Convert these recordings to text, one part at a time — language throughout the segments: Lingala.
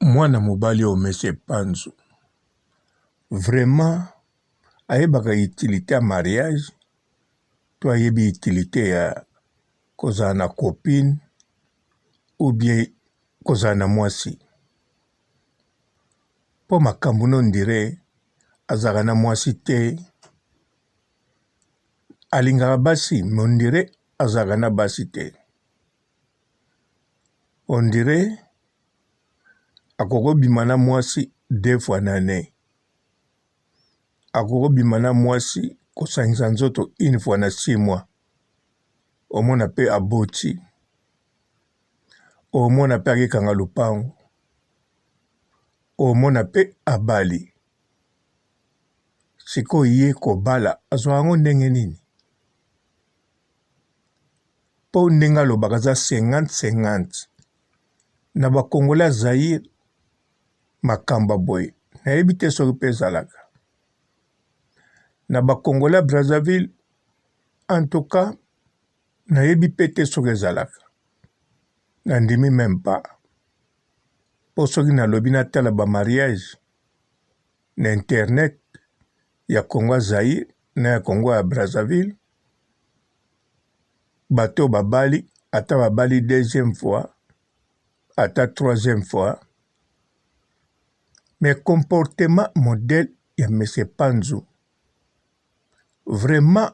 Mwana mobali oyo monsieur Panzu vraiment ayebaka utilite ya mariage to ayebi utilite ya kozala na copine ou bien kozala na mwasi? Po makambo no on dirait azalaka na mwasi te, alingaka basi mais on dirait azalaka na basi te. On dirait akoki kobima na mwasi deux fois na annee, akoki kobima na mwasi kosangisa nzoto une fois na 6 mois, omona pe aboti, omona pe akekanga lopango, omona pe abali. Sikoyo ye kobala azwaka yango ndenge nini? Po ndenge alobaka aza 50-50 na ba congolais ya Zaïre makambo ya boye nayebi te soki pe ezalaka na ba congolais ya Brazzaville en tout cas nayebi pe te soki ezalaka nandimi meme pas po soki nalobi natala ba mariage na internet ya Congo ya Zaïre na ya Congo ya Brazzaville bato oyo babali ata babali deuxième fois ata troisième fois mais comportement modèle ya monsieur Panzu vraiment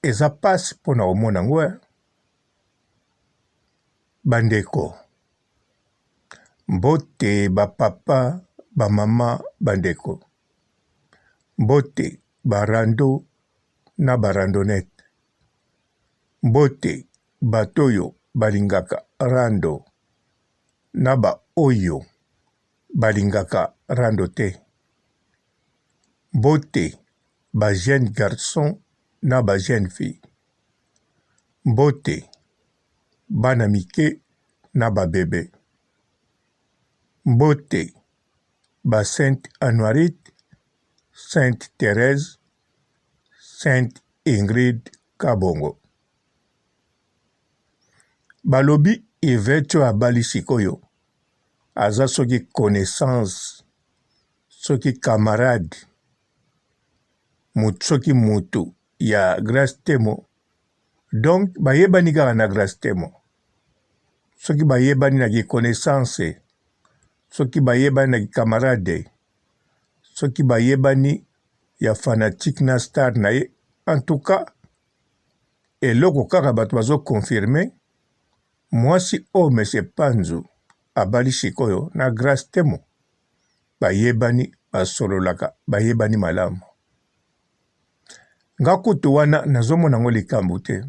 eza pasi pona komona yango hein bandeko mbote ba papa ba mama bandeko mbote ba rando na ba randonnette mbote bato oyo balingaka rando na ba oyo balingaka rando te mbote ba jeune garçon na ba jeune fille mbote bana mike na ba bebe mbote ba sainte Anuarite, sainte Therèse, sainte Ingrid Kabongo. Balobi Yvette oyo abali sikoyo aza soki connaissance soki camarade soki mutu ya Grace Temo donc bayebani kaka na Grace Temo soki bayebani na ki connaissance soki bayebani na ki camarade soki bayebani ya fanatique na star na ye en tout cas eloko kaka bato bazo confirme mwasi oyo monsieur Panzu abali sikoyo na Grace Temo bayebani basololaka bayebani malamu nga kutu wana nazomona yango likambo te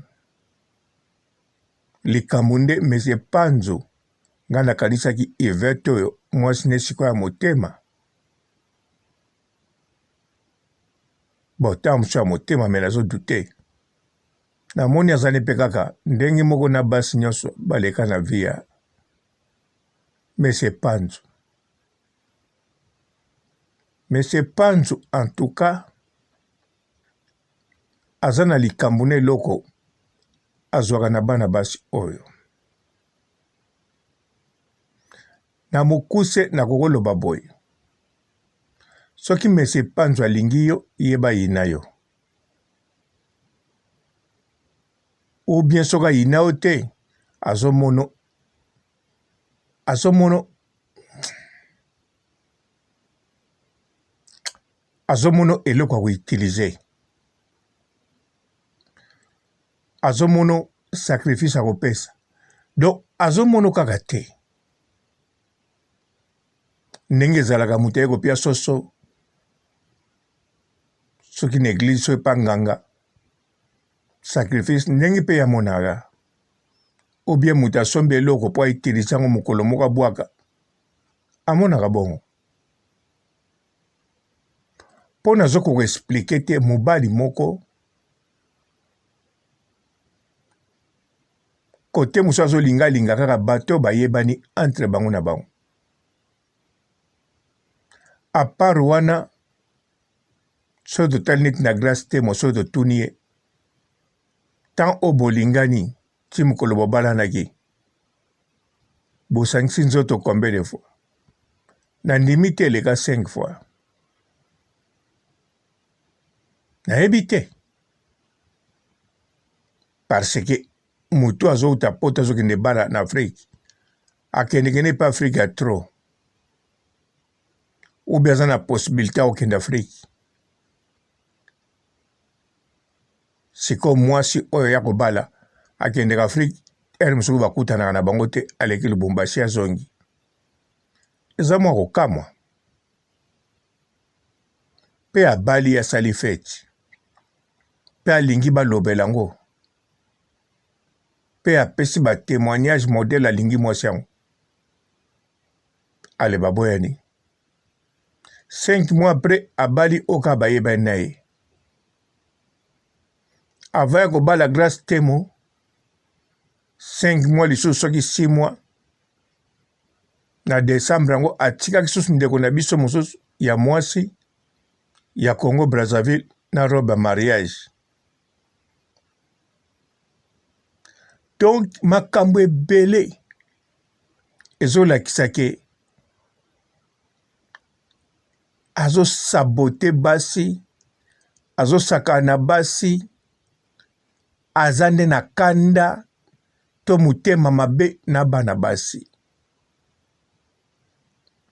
likambo nde monsieur Panzu nga nakanisaki Yvette oyo mwasi ne sikoyo ya motema bon ntango mosusu ya motema me nazo doute namoni azali mpe kaka ndenge moko na basi nyonso baleka na vie ya monsieur Panzu. Monsieur Panzu en tout cas aza na likambo na eloko azwaka na bana basi oyo. Na mokuse nakoki koloba boye, soki monsieur Panzu alingi yo, yeba ayina yo. Ou bien soki ayina yo te, azomono azomono azomono eloko ya ko utiliser, azomono sacrifice ya kopesa donc azomono kaka te ndenge ezalaka moto aye kopia soso soki na eglise soki epa nganga sacrifice ndenge mpe ya monaka ou bien moto asombi eloko mpo a utilise yango mokolo moko abwaka amonaka bongo mpo nazo ko expliquer te mobali moko kote mosusu azolingalinga kaka bato bayebani entre bango na bango à part wana soki totali neti na Grace Temo soki totuni ye temps oyo bolingani ti mokolo bobalanaki bosangisi nzoto combien de fois? Nandimi te eleka 5 fois. Nayebi te. Parce que moto azowuta poto azokende bala na Afrique. Akendeke ne pe Afrique ya trop. Ou bien aza na possibilité ya kokende Afrique. Sikoyo mwasi oyo ya kobala akendeke Afrique heure mosusu bakutanaka na bango te aleki Lubumbashi azongi. Eza mwa kokamwa. Pe abali asali feti. Pe alingi balobela yango. Pe apesi ba temoignage modèle alingi mwasi yango. Ale baboyani. 5 mois après abali oyo kaka bayebani na ye. Avant ya kobala Grace Temo 5 mois lisusu soki 6 mois na decembre yango atikaki susu ndeko na biso mosusu ya mwasi ya Congo Brazzaville na robe ya mariage. Donc makambo ebele ezolakisa ke azo sabote basi, azosakana na basi, aza nde na kanda to motema mabe na bana basi.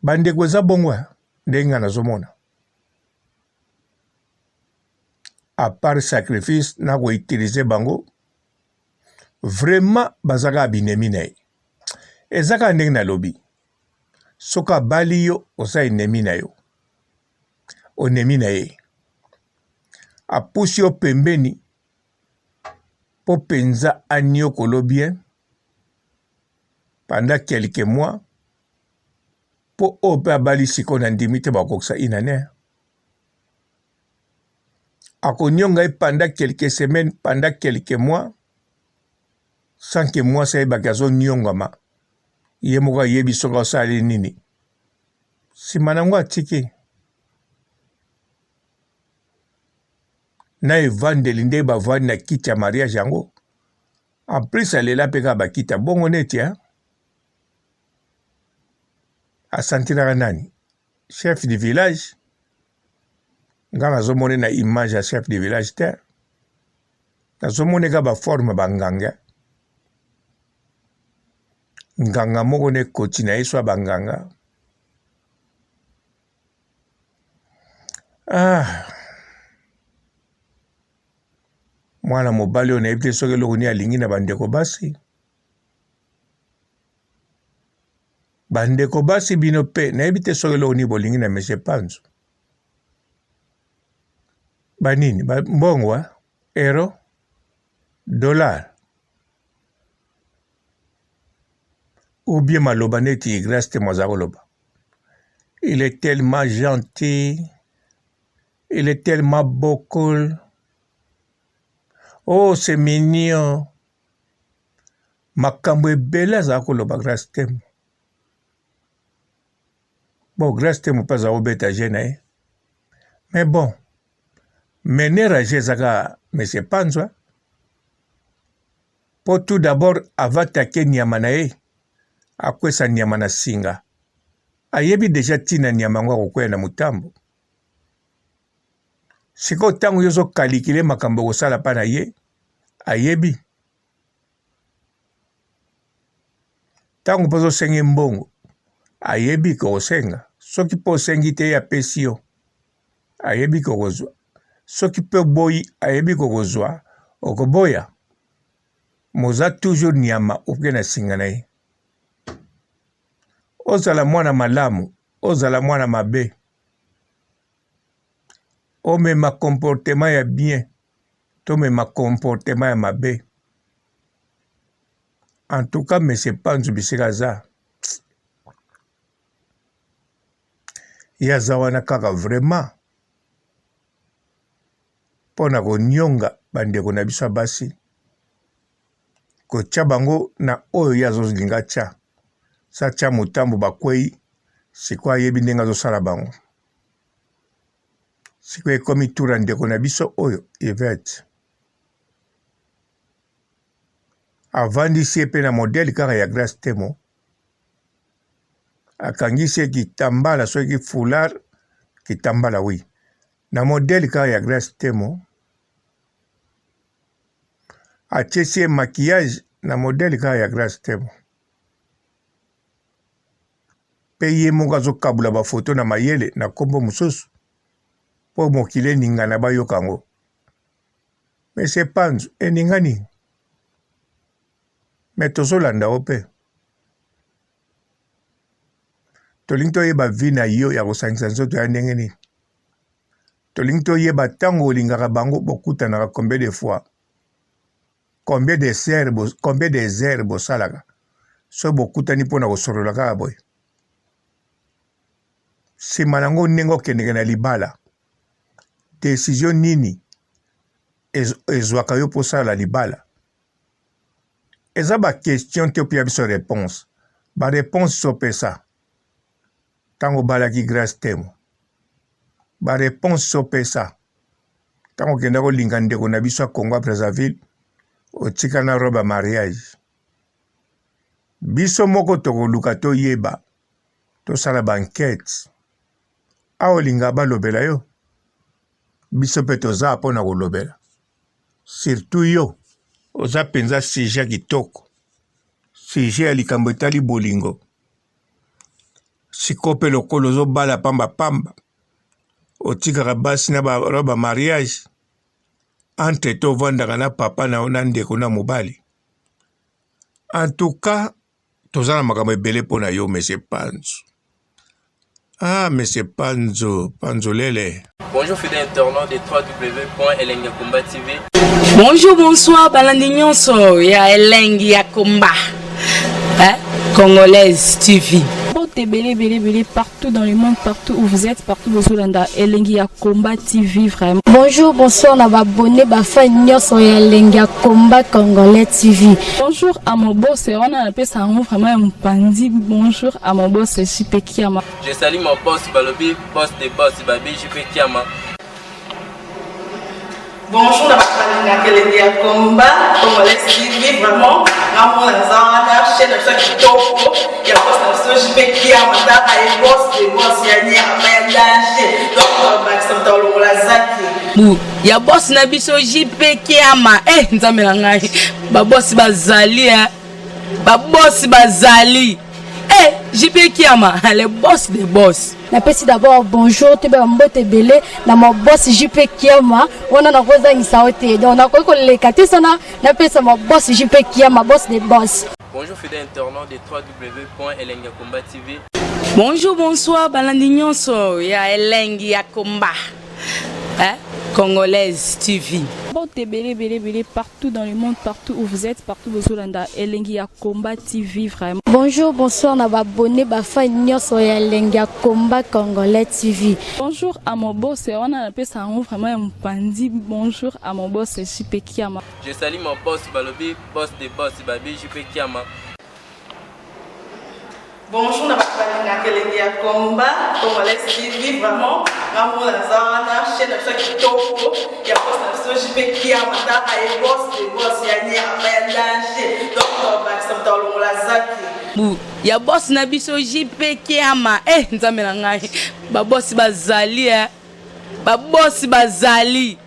Bandeko eza bongo ndenge nga nazomona. A part sacrifice na ko utiliser bango vraiment baza kaka binemi na ye. Eza kaka ndenge nalobi. Soki abali yo oza ennemi na yo. Onemi na ye. Apusi yo pembeni mpo mpenza aniokolo bien pendant quelques mois mpo oyo mpe abali sikoyo na ndimi te bakokisa une année. Akonionga ye pendant quelques semaines, pendant quelques mois sans que mwasi ayebaki azoniongama ye moko ayebi soki asali nini nsima na yango atiki na evandeli nde bavandi na kiti ya mariage yango en plus alela mpe kaka bakita bongo neti hein? Asantiraka nani chef du village nga nazomone na image ya chef du village te nazomone kaka baforme banganga nganga moko na ekoti na ye so ya banganga ah. Mwana mobali oyo nayebi te soki eloko nini alingi na bandeko basi. Bandeko basi bino pe nayebi te soki eloko nini bolingi na monsieur Panzu. Ba nini? Ba mbongo hein? Euro? Dollar? Ou bien maloba neti Grace Temo aza koloba. Il est tellement gentil. Il est tellement beau cool. Oh, c'est mignon. Makambo ebele azala koloba Grace Temo. Bon, Grace Temo mpe azala kobeta jeu na ye. Mais bon, mener ya jeu ezaka Monsieur Panzwa. Po tout d'abord avant attaquer nyama na ye, akwesa nyama na singa. Ayebi deja ntina nyama yango akokweya na motambo. Sikoyo ntango yo ozo kalikile makambo okosala mpa na ye, ayebi. Ntango mpe ozosenga ye mbongo, ayebi ke okosenga. Soki mpe osengi te, ye apesi yo, ayebi ke okozwa. Soki mpe oboyi, ayebi ke okozwa, okoboya. Moza toujours nyama oke na singa na ye. Ozala mwana malamu, ozala mwana mabe. Omema comportement ya bien to mema comportement ya mabe. En tout cas monsieur Panzu bisika aza ye aza wana kaka vraiment mpo na konionga bandeko na biso ya basi kotia bango na oyo ye azolinga atya sa atya motambo bakwei sikoyo ayebi ndenge azosala bango sikoyo ekomi tour ya ndeko na biso oyo Yvette avandisi ye mpe na modele kaka ya Grace Temo. Akangisi ye kitambala soki foulard, kitambala oui. Na modèle kaka ya Grace Temo. Atiesi ye maquillage na modèle kaka ya Grace Temo. Pe ye moko azokabula ba photo na mayele na kombo mosusu po mokili eningana bayoka yango. Monsieur Panzu eningani? Mais tozolanda yo pe. Tolingi toyeba vie na yo ya kosangisa nzoto ya ndenge nini. Tolingi toyeba ntango olingaka bango bokutanaka combien de fois. Combien de heures, combien des heures bosalaka soki bokutani mpo na kosolola kaka boye. Nsima na yango ndenge okendeke na libala, decision nini ezwaka yo mpo osala libala? Eza ba question te opia biso reponse. Ba reponse opesa tango obalaki Grace Temo. Ba reponse opesa tango okenda kolinga ndeko na biso ya Congo ya Brazzaville otika na robe ya mariage. Biso moko tokoluka toyeba tosala ba enquete. Awa olinga balobela yo? Biso pe toza pona kolobela. Surtout yo oza penza sujet kitoko. Sujet ya likambo etali bolingo. Sikoyo pe lokola ozo bala pamba pamba otikaka basi na ba robe ya mariage entre temps ovandaka na papa na yo na ndeko na mobali. En tout cas toza na makambo ebele mpo na yo monsieur Panzu. Ah monsieur Panzu, Panzu lele. Bonjour fidèles internautes de www.elengiyakomba TV. Bonjour, bonsoir, balandi nyonso ya Elengi ya Komba. Hein? Congolaise TV. Mbote ebele ebele ebele partout dans le monde, partout où vous êtes, partout bozolanda Elengi ya Combat TV vraiment. Bonjour, bonsoir na ba abonné ba fan nyonso ya Elengi ya Combat Congolais TV. Bonjour à mon boss, wana napesa yango vraiment ya mopanzi. Bonjour à mon boss JP Kiama. Je salue mon boss balobi boss de boss babi JP Kiama. Bonjour na bato balingaka elengi ya combat congolais TV vraiment ngamona naza wana chaîne na biso ya kitoko ya boss na biso JP Kiama tala ye boss de boss ya nyama ya danger donc bakisa moto alongola zaki bu ya boss na biso JP Kiama eh nzambe na ngai ba boss bazali eh ba boss bazali eh JP Kiama le boss de boss. Napesi d'abord bonjour toyeba ba mbote ebele na ma boss JP Kiama wana nakozangisa yo te donc nakoki koleka te sana napesa ma boss JP Kiama boss de boss. Bonjour fidèle internaute de www.elengiyakomba TV. Bonjour bonsoir balandi nyonso ya elengi ya combat hein? Congolaise TV. Mbote ebele ebele ebele partout dans le monde, partout où vous êtes, partout bozolanda Elengi ya Combat TV vraiment. Bonjour, bonsoir na ba abonné ba fan nyonso ya Elengi ya Combat Congolais TV. Bonjour à mon boss, wana napesa yango vraiment ya mopanzi. Bonjour à mon boss JP Kiama. Je salue mon boss balobi boss de boss babi JP Kiama. Bonjour na bato balingaka elengi ya combat congolais TV vraiment ngamona naza wana chaîne na biso ya kitoko ya boss na biso JP Kiama tala ye boss de boss ya nyama ya danger donc bakisa moto alongola zaki bu ya boss na biso JP Kiama eh nzambe na ngai ba boss bazali eh ba boss bazali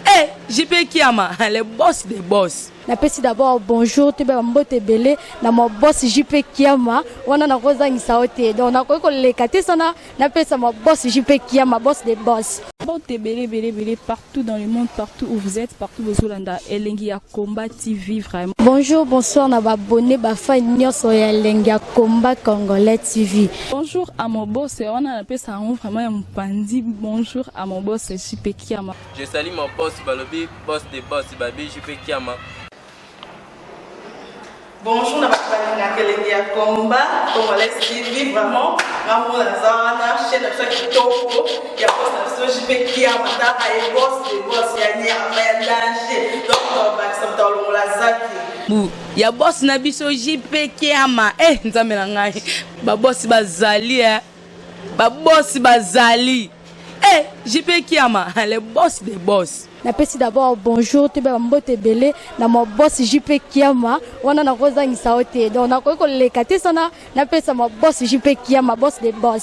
eh JP Kiama le boss de boss. Napesi d'abord bonjour toyeba ba mbote ebele na ma boss JP Kiama wana nakozangisa yo te donc nakoki koleka te sana napesa ma boss JP Kiama boss de boss. Mbote ebele ebele ebele partout dans le monde, partout où vous êtes, partout bozolanda Elengi ya Combat TV vraiment. Bonjour, bonsoir na ba abonné ba fan nyonso ya Elengi ya Combat Congolais TV. Bonjour à mon boss, wana napesa yango vraiment ya mopanzi. Bonjour à mon boss JP Kiama. Je salue mon boss balobi boss de boss babi JP Kiama. Bonjour na bato balingaka elengi ya combat congolais TV vraiment ngamona naza wana chaîne na biso ya kitoko ya boss na biso JP Kiama tala ye boss de boss ya nyama ya danger donc bakisa moto alongola zaki bu ya boss na biso JP Kiama eh nzambe na ngai ba boss bazali eh ba boss bazali eh JP Kiama le boss de boss. Napesi d'abord bonjour, toyeba bambote ebele na ma boss JP Kiama. Wana nakozangisa yo te, donc nakoki koleka te sana napesa ma boss JP Kiama, boss de boss.